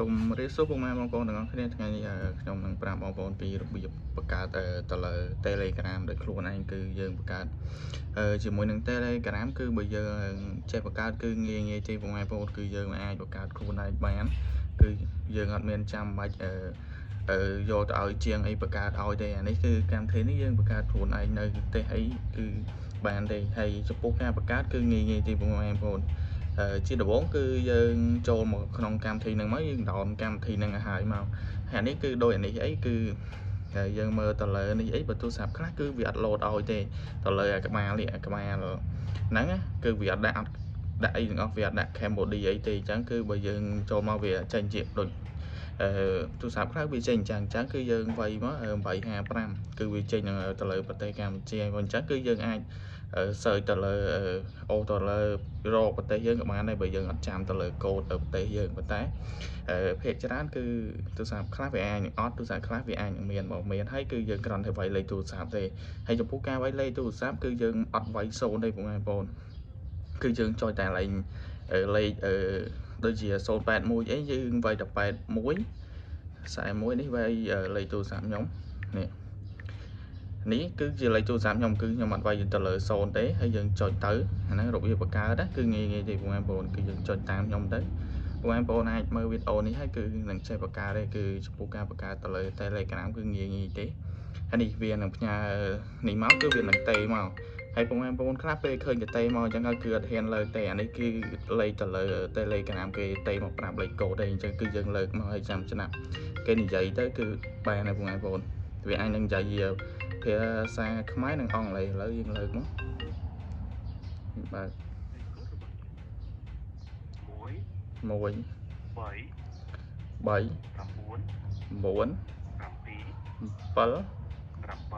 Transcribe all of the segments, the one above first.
សូមរាបសួរពុកម៉ែបងប្អូនទាំងអស់គ្នាថ្ងៃនេះខ្ញុំនឹងប្រាប់បងប្អូនពីរបៀបបង្កើតទៅលើ Telegram ដោយខ្លួនឯងគឺយើងបង្កើតជាមួយនឹង Telegram គឺបើយើងចេះបង្កើតគឺងាយងាយទេពុកម៉ែបងប្អូនគឺយើងអាចបង្កើតខ្លួនឯងបានគឺយើងអត់មានចាំបាច់យកទៅឲ្យជាងអីបង្កើតឲ្យទេអានេះគឺកម្មវិធីនេះយើងបង្កើតខ្លួនឯងនៅផ្ទះអីគឺបានទេហើយចំពោះការបង្កើតគឺងាយងាយទេពុកម៉ែបងប្អូន ជាដំបូងគឺយើងចូលមកក្នុងកម្មវិធីហ្នឹងមកយើង down កម្មវិធីហ្នឹងឲ្យហើយមកហើយអានេះគឺដូចអានេះអីគឺយើងមើលទៅលើនេះអីបើទូរស័ព្ទខ្លះគឺវាអត់ load ឲ្យទេទៅលើអាក្បាលនេះអាក្បាលហ្នឹងណាគឺវាអត់ដាក់អត់ដាក់អីទាំងអស់វាអត់ដាក់ Cambodia អីទេអញ្ចឹងគឺបើយើងចូលមកវាចេញជាដូចទូរស័ព្ទខ្លះវាចេញអញ្ចឹងអញ្ចឹងគឺយើងវាយមក855គឺវាចេញទៅលើប្រទេសកម្ពុជាអញ្ចឹងគឺយើងអាច search ទៅលើអូទៅលើរកប្រទេសយើងក៏បានដែរបើយើងអត់ចាំទៅលើកូដទៅប្រទេសយើងប៉ុន្តែភាគច្រើនគឺទូរស័ព្ទខ្លះវាអាចនឹងអត់ទូរស័ព្ទខ្លះវាអាចនឹងមានបើមានហើយគឺយើងគ្រាន់តែវាយលេខទូរស័ព្ទទេហើយចំពោះការវាយលេខទូរស័ព្ទគឺយើងអត់វាយសូន្យទេបងប្អូនគឺយើងចុចតែលេខលេខដូចជា081អីយើងវាយតែ81 41នេះវាយលេខទូរស័ព្ទខ្ញុំនេះនេះគឺជាលេខទូរស័ព្ទខ្ញុំគឺខ្ញុំអត់វាយទៅលើ0ទេហើយយើងចុចទៅអាហ្នឹងរបៀបបង្កើតណាគឺងាយងាយទេបងប្អូនគឺយើងចុចតាមខ្ញុំទៅបងប្អូនអាចមើលវីដេអូនេះហើយគឺនឹងចេះបង្កើតទេគឺចំពោះការបង្កើតទៅលើ Telegram គឺងាយងាយទេហើយនេះវានឹងផ្ញើនេះមកគឺវានឹងទេមកហើយបងប្អូនខ្លះពេលឃើញកតេមកអញ្ចឹងគឺអត់ហ៊ានលើកទេអានេះគឺលេខទៅលើ Telegram គេទេមកប្រាប់លេខកូដទេអញ្ចឹងគឺយើងលើកមកឲ្យចាំឆ្នាំគេនិយាយទៅគឺបានហើយបងប្អូនវាអាចនឹងនិយាយភាសាខ្មែរនិងអង់គ្លេសឥឡូវយើងលើកមកបាទ 1 1 3 3 9 9 7 7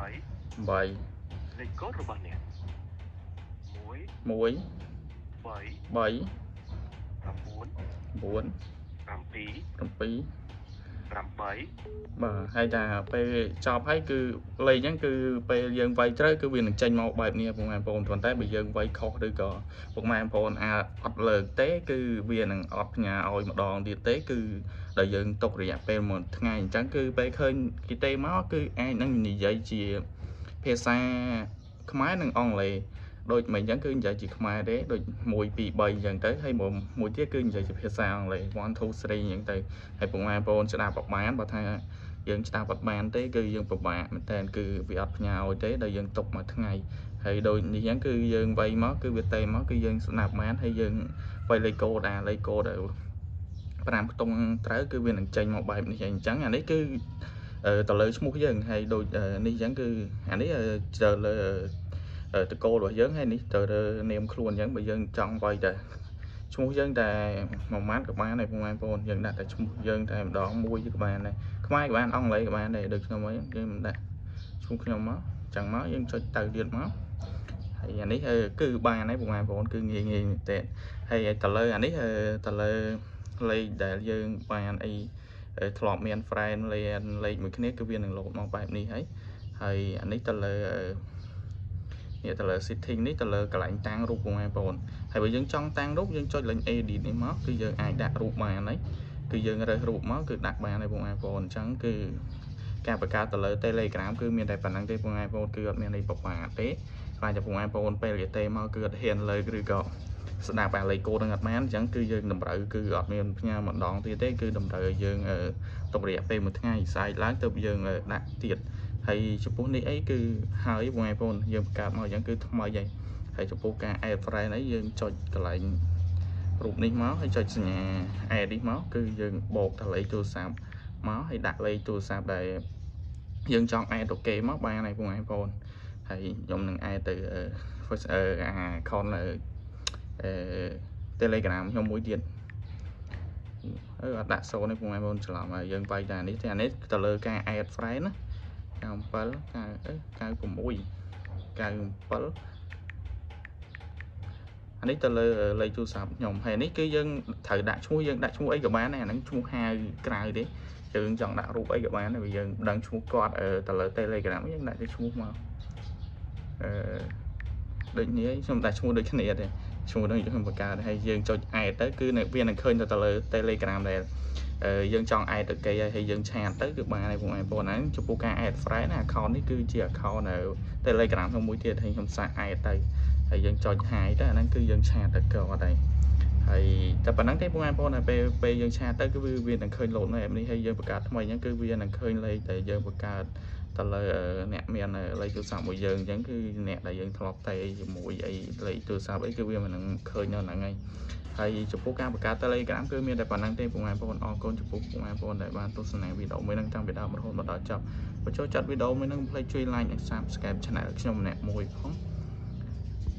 8 8 លេខកូដរបស់អ្នក1 1 3 3 9 9 7 7 8 បាទហើយតែពេលចប់ហើយគឺលេខហ្នឹងគឺពេលយើងវាយត្រូវគឺវានឹងចេញមកបែបនេះពុកម៉ែបងប្អូនប៉ុន្តែបើយើងវាយខុសឬក៏ពុកម៉ែបងប្អូនអាចអត់លើកទេគឺវានឹងអត់ផ្ញើឲ្យម្ដងទៀតទេគឺដល់យើងទុករយៈពេលមួយថ្ងៃអញ្ចឹងគឺពេលឃើញគេទេមកគឺអាចនឹងនិយាយជាភាសាខ្មែរនិងអង់គ្លេសដូចមិនអញ្ចឹងគឺនិយាយជាខ្មែរទេដូច1 2 3អញ្ចឹងទៅហើយមួយទៀតគឺនិយាយជាភាសាអង់គ្លេស1 2 3អញ្ចឹងទៅហើយពុកម៉ែបងប្អូនស្ដាប់បានបើថាយើងស្ដាប់អត់បានទេគឺយើងពិបាកមែនតើគឺវាអត់ផ្ញើឲ្យទេដល់យើងទុកមួយថ្ងៃហើយដូចនេះអញ្ចឹងគឺយើងវាយមកគឺវាទេមកគឺយើងស្ដាប់បានហើយយើងវាយលេខកូដអាលេខកូដ5ខ្ទង់ត្រូវគឺវានឹងចេញមកបែបនេះអញ្ចឹងអានេះគឺទៅលើឈ្មោះយើងហើយដូចនេះអញ្ចឹងគឺអានេះទៅលើតកូលរបស់យើងហើយនេះទៅលើនាមខ្លួនអញ្ចឹងបើយើងចង់វាយតែឈ្មោះយើងតែមួយម៉ាត់ក៏បានដែរបងប្អូនយើងដាក់តែឈ្មោះយើងតែម្ដងមួយក៏បានដែរខ្មែរក៏បានអង់គ្លេសក៏បានដែរដូចខ្ញុំអីយើងមិនដាក់ឈ្មោះខ្ញុំមកចឹងមកយើងចុចទៅទៀតមកហើយអានេះគឺបានហើយបងប្អូនគឺងាយងាយមែនទែនហើយទៅលើអានេះទៅលើលេខដែលយើងបានអីធ្លាប់មាន friend លេខមួយគ្នាគឺវានឹងលោតមកបែបនេះហើយហើយអានេះទៅលើនេះទៅលើ setting នេះទៅលើកន្លែងតាំងរូបបងប្អូនហើយបើយើងចង់តាំងរូបយើងចុចលេខ edit នេះមកគឺយើងអាចដាក់រូបបានហើយគឺយើងរើសរូបមកគឺដាក់បានហើយបងប្អូនអញ្ចឹងគឺការបង្កើតទៅលើ Telegram គឺមានតែប៉ុណ្្នឹងទេបងប្អូនគឺអត់មានអីពិបាកទេខ្លាចតែបងប្អូនពេលគេទេមកគឺអត់ហ៊ានលើកឬក៏ស្ដាប់អាលេខកូដនឹងអត់បានអញ្ចឹងគឺយើងតម្រូវគឺអត់មានផ្ញើម្ដងទៀតទេគឺតម្រូវឲ្យយើងទុករយៈពេលមួយថ្ងៃស្អែកឡើងទៅយើងដាក់ទៀតហើយចំពោះនេះអីគឺហើយបងប្អូនយើងបង្កើតមកអញ្ចឹងគឺថ្មីហើយហើយចំពោះការ add friend អីយើងចុចកន្លែងរូបនេះមកហើយចុចសញ្ញា add នេះមកគឺយើងបូកតលេខទូរស័ព្ទមកហើយដាក់លេខទូរស័ព្ទដែលយើងចង់ add ទៅគេមកបានហើយបងប្អូនហើយខ្ញុំនឹង add ទៅ first អា account អឺ Telegram ខ្ញុំមួយទៀតអឺអត់ដាក់សូន្យទេបងប្អូនច្រឡំហើយយើងវាយតែនេះទេអានេះទៅលើការ add friend ណា97 9 96 97អានេះទៅលើលេខទូរស័ព្ទខ្ញុំហើយនេះគឺយើងត្រូវដាក់ឈ្មោះយើងដាក់ឈ្មោះអីក៏បានដែរអាហ្នឹងឈ្មោះហៅក្រៅទេយើងចង់ដាក់រូបអីក៏បានដែរបើយើងដឹងឈ្មោះគាត់ទៅលើ Telegram យើងដាក់ទៅឈ្មោះមកអឺដូចនេះខ្ញុំដាក់ឈ្មោះដូចគ្នាទេឈ្មោះហ្នឹងខ្ញុំបង្កើតហើយយើងចុច add ទៅគឺវានឹងឃើញទៅលើ Telegram ដែល យើងចង់ add ទៅគេហើយយើង chat ទៅគឺបានហើយពុកម៉ែបងប្អូនហ្នឹងចំពោះការ add friend ណា account នេះគឺជា account នៅ Telegram ខ្ញុំមួយទៀតហើយខ្ញុំសាក add ទៅហើយយើងចុច hi ទៅអាហ្នឹងគឺយើង chat ទៅគាត់ហើយហើយតែប៉ុណ្្នឹងទេពុកម៉ែបងប្អូនតែពេលយើង chat ទៅគឺវានឹងឃើញ load នៅ app នេះហើយយើងបង្កើតថ្មីអញ្ចឹងគឺវានឹងឃើញលេខដែលយើងបង្កើតទៅលើអ្នកមានលេខទូរស័ព្ទមួយយើងអញ្ចឹងគឺអ្នកដែលយើងធ្លាប់តែជាមួយអីលេខទូរស័ព្ទអីគឺវាមិននឹងឃើញនៅហ្នឹងហើយហើយចំពោះការបង្កើត Telegram គឺមានតែប៉ុណ្្នឹងទេពុកម៉ែបងប្អូនអរគុណចំពោះពុកម៉ែបងប្អូនដែលបានទស្សនាវីដេអូមួយហ្នឹងតាំងពីដើមរហូតមកដល់ចប់បើចូលចិត្តវីដេអូមួយហ្នឹងកុំភ្លេចជួយ like និង Subscribe Channel ខ្ញុំម្នាក់មួយផង។